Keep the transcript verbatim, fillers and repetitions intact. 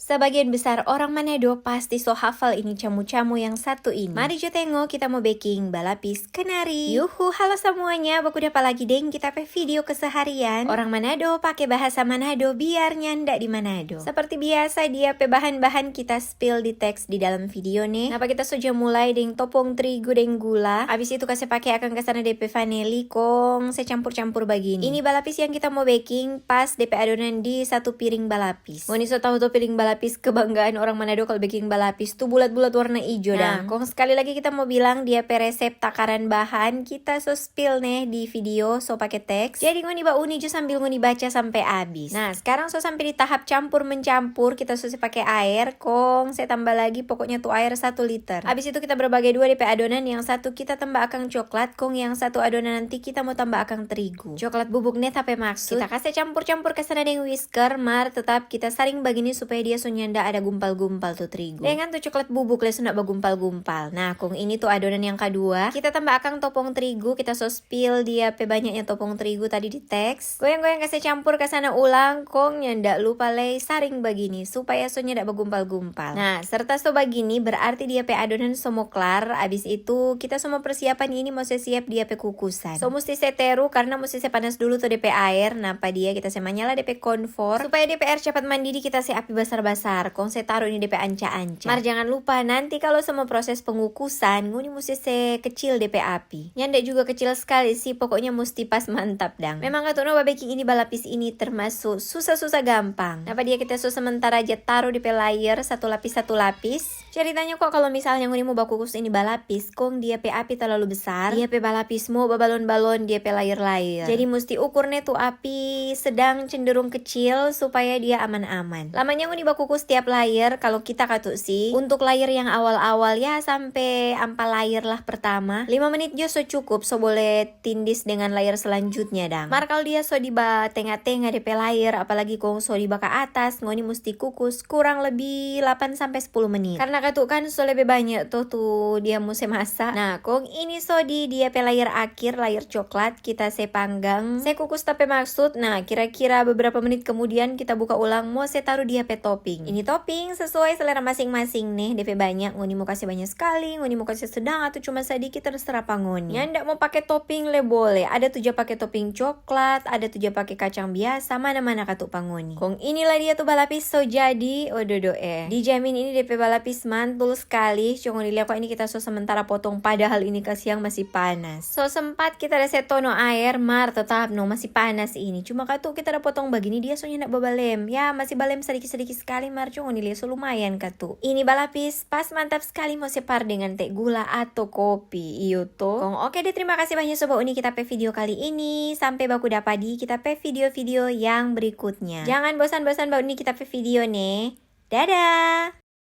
Sebagian besar orang Manado pasti so hafal ini camu-camu yang satu ini. Mari jo tengo, kita mo beking balapis kenari. Yuhu, halo samuanya, baku dapa lagi deng kita pe video keseharian. Orang Manado pake bahasa Manado biar nyanda di Manado. Seperti biasa, dia pe bahan-bahan kita spill di teks di dalam video ne. Napa kita so ja mulai deng topong trigu deng gula. Abis itu kase pake akang ka sana depe vanili, kong se campur-campur bagini. Ini balapis yang kita mo beking pas depe adonan di satu piring balapis. Ngoni so tahu to, piring balapis kebanggaan orang Manado kalu beking balapis tu bulat-bulat warna ijo. Nah, dang, kong sekali lagi kita mo bilang dia pe resep takaran bahan kita so spill ne di video, so pake teks. Jadi ngoni bauni jo sambil ngoni baca sampe abis. Nah, skarang so sampe di tahap campur mencampur, kita so se pake aer, kong se tamba lagi, pokoknya tu aer satu liter. Abis itu kita berbage dua depe adonan, yang satu kita tamba akang coklat, kong yang satu adonan nanti kita mo tamba akang trigu. Coklat bubuk ne ta pe maksud. Kita kase campur-campur ka sana deng whisker, mar tetap kita saring bagini supaya dia so nyanda ada gumpal-gumpal tu trigu. Dengan tu coklat bubuk le so nda bagumpal-gumpal. Nah, kong ini tu adonan yang kadua. Kita tamba akang topong trigu, kita so spill dia pe banyaknya topong trigu tadi di teks. Goyang-goyang kase campur ka sana ulang, kong nyanda lupa lei saring bagini supaya so nyanda bagumpal-gumpal. Nah, serta so bagini berarti dia pe adonan so mo klar. Abis itu kita so mo persiapan ini mo se siap dia pe kukusan. So musti se teru karna musti se panas dulu tu depe aer. Nah, pa dia kita se manyala depe konfor supaya depe aer capat mandidi, kita se api basar-basar, kong se taru ini depe anca-anca. Mar jangan lupa, nanti kalu so mo proses pengukusan, ngoni musti se kecil depe api. Nyanda juga kecil skali sih, pokoknya musti pas mantap dang. Memang katu no, babeking ini balapis ini termasuk susah-susah gampang. Napa dia kita so sementara ja taru depe layer satu lapis, satu lapis. Ceritanya kok kalu misalnya ngoni mo bakukus ini balapis, kong dia pe api talalu besar, dia pe balapis mo babalon-balon dia pe layer-layer. Jadi musti ukur ne tu api sedang cenderung kecil supaya dia aman-aman. Lamanya ngoni bakukus tiap layer, kalu kita katu sih, untuk layer yang awal-awal ya sampe ampa layer lah pertama. Lima menit jo so cukup, so bole tindis dengan layer selanjutnya dang. Mar kalu dia so di ba tenga-tenga depe layer, apalagi kong so di ba ka atas, ngoni musti kukus kurang lebih lapan sampe sepuluh menit. Karna katu kan so lebe banya to tu dia mo se masa. Nah, kong ini so di dia pe layer akhir, layer coklat, kita se panggang, se kukus ta pe maksud. Nah, kira-kira beberapa menit kemudian kita buka ulang, mo se taru dia pe topping. Ini topping sesuai selera masing-masing ne, depe banya, ngoni mo kase banya skali, ngoni mo kase sedang, atau cuma sadiki, terserah pa ngoni. Nyanda mo pake topping le bole, ada tu ja pake topping coklat, ada tu ja pake kacang biasa, mana-mana katu pa ngoni. Kong inilah dia tu balapis so jadi, ododo eh. Dijamin ini depe balapis mantul skali. Cuma ngoni lia kwa, ini kita so sementara potong, padahal ini kasiang masih panas. So sempat kita da se tono aer, mar tetap no masih panas ini. Cuma katu kita da potong bagini, dia so nyanda babalem. Ya, masih balem sadiki-sadiki skali, mar cuma ngoni lia so lumayan katu. Ini balapis pas mantap skali mo se par dengan te gula atau kopi, iyo to. Kong oke deh, terima kasih banya so bauni kita pe video kali ini. Sampe baku dapa di kita pe video-video yang berikutnya. Jangan bosan-bosan bauni kita pe video ne. Dadah!